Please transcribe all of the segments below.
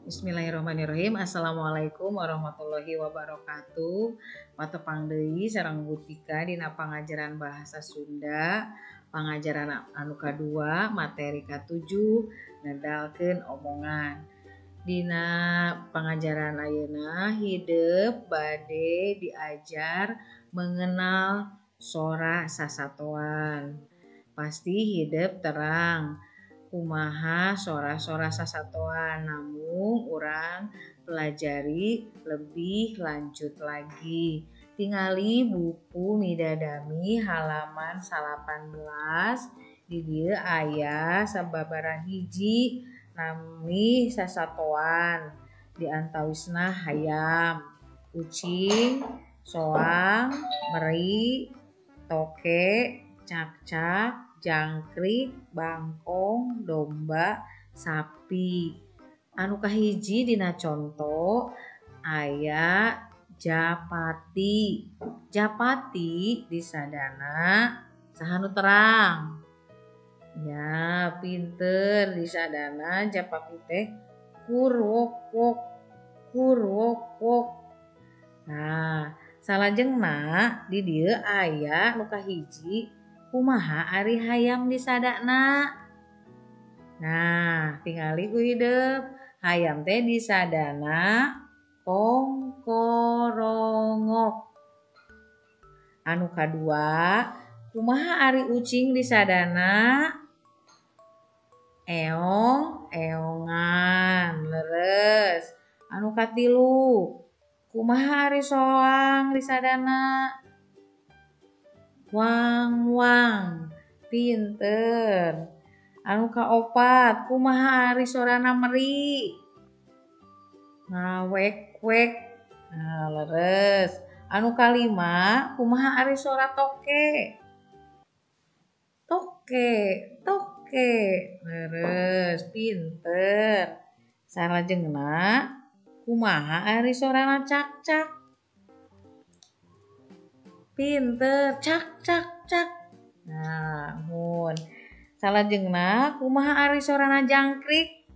Bismillahirrahmanirrahim. Assalamualaikum warahmatullahi wabarakatuh. Patepang deui sareng Bu Tika dina pangajaran bahasa Sunda, pangajaran anu kadua, materi ka-7, nedalkeun omongan. Dina pangajaran ayeuna hidep bade diajar mengenal sora sasatoan. Pasti hidep terang kumaha sora-sora sasatoan, namun urang pelajari lebih lanjut lagi. Tingali buku Midadami halaman 18, di dieu aya sababaraha hiji nami sasatoan, di antawisna hayam, ucing, soang, meri, toke, cakcak, jangkrik, bangkong, domba, sapi. Anu kahiji dina conto aya japati. Japati disadana saha nu terang? Ya, pinter, disadana japati teh kurwok kurwok. Nah, salajengna di dieu aya nu kahiji kumaha ari hayam disadana. Nah, tingali ku hidep, hayam teh disadana kongkorongok. Anu kadua, kumaha ari ucing disadana? Eong, eongan, leres. Anu katilu, kumaha ari soang disadana? Wang wang, pinter. Anu kaopat, kumaha ari sorana meri? Ngawek-wek. Nah, leres. Anu kalima, kumaha ari sora toke? Toke, toke, leres, pinter. Salajengna, kumaha ari sorana cakcak? Pinter, cak cak cak. Nah, mun. Salajengna kumaha ari sorana jangkrik?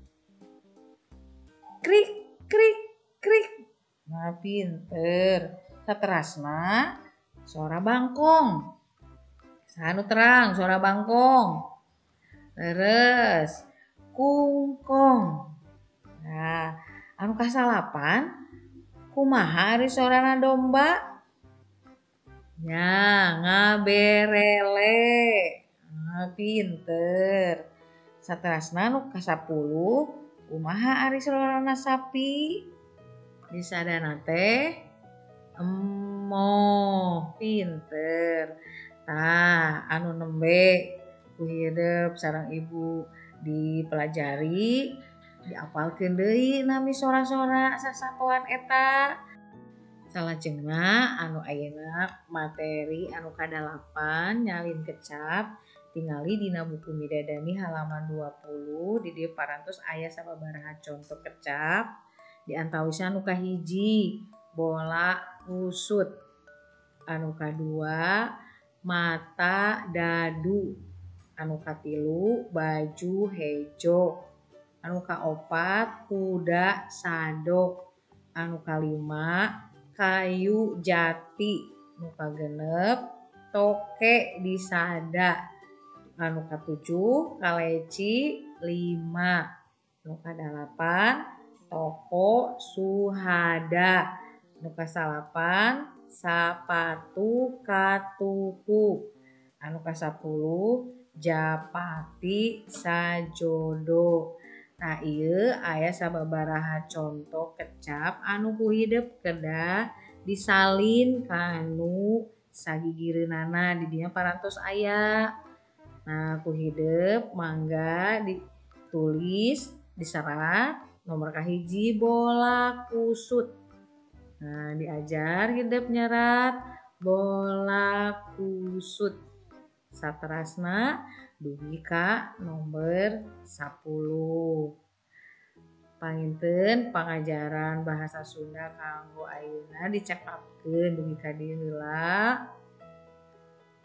Krik krik krik. Nah, pinter. Saterasna sora bangkong. Saha nu terang sora bangkong? Leres, kungkong. Nah, anu kasalapan kumaha ari sorana domba? Ya, ngaberele. Nah, pinter. Saterasna nu ka-10, kumaha ari sorana sapi? Disadana teh emoh, pinter. Tah, anu nembe ku hidep sareng ibu dipelajari, diapalkeun deui nami sora-sora sasatoan eta. Salajengna anu ayeuna materi anu kadalapan nyalin kecap, tingali dina buku Midadami halaman 20, di dieu parantos aya sababaraha conto kecap. Di antawisna anu kahiji bola kusut, anu kadua mata dadu, anu katilu baju hejo, anu kaopat kuda sado, anu kalima kayu jati, anu kagenep toke disada, anu katujuh kaleci 5, anu kadalapan toko suhada, anu kasalapan sapatu katuhu, anu kasapuluh japati sajodo. Nah, ieu aya sababaraha conto kecap anu ku hidep kedah disalin kanu sagigireunana, di dinya parantos aya. Nah, ku hidep mangga ditulis diserat nomor kahiji bola kusut. Nah, diajar hidep nyerat bola kusut. Saterasna dugi ka nomor 10. Panginten pangajaran bahasa Sunda kanggo ayeuna dicekapkeun dugi ka dieu heula.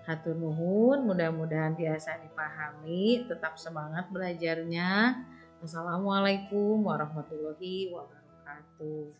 Hatur nuhun, mudah-mudahan tiasa dipahami, tetap semangat belajarnya. Assalamualaikum warahmatullahi wabarakatuh.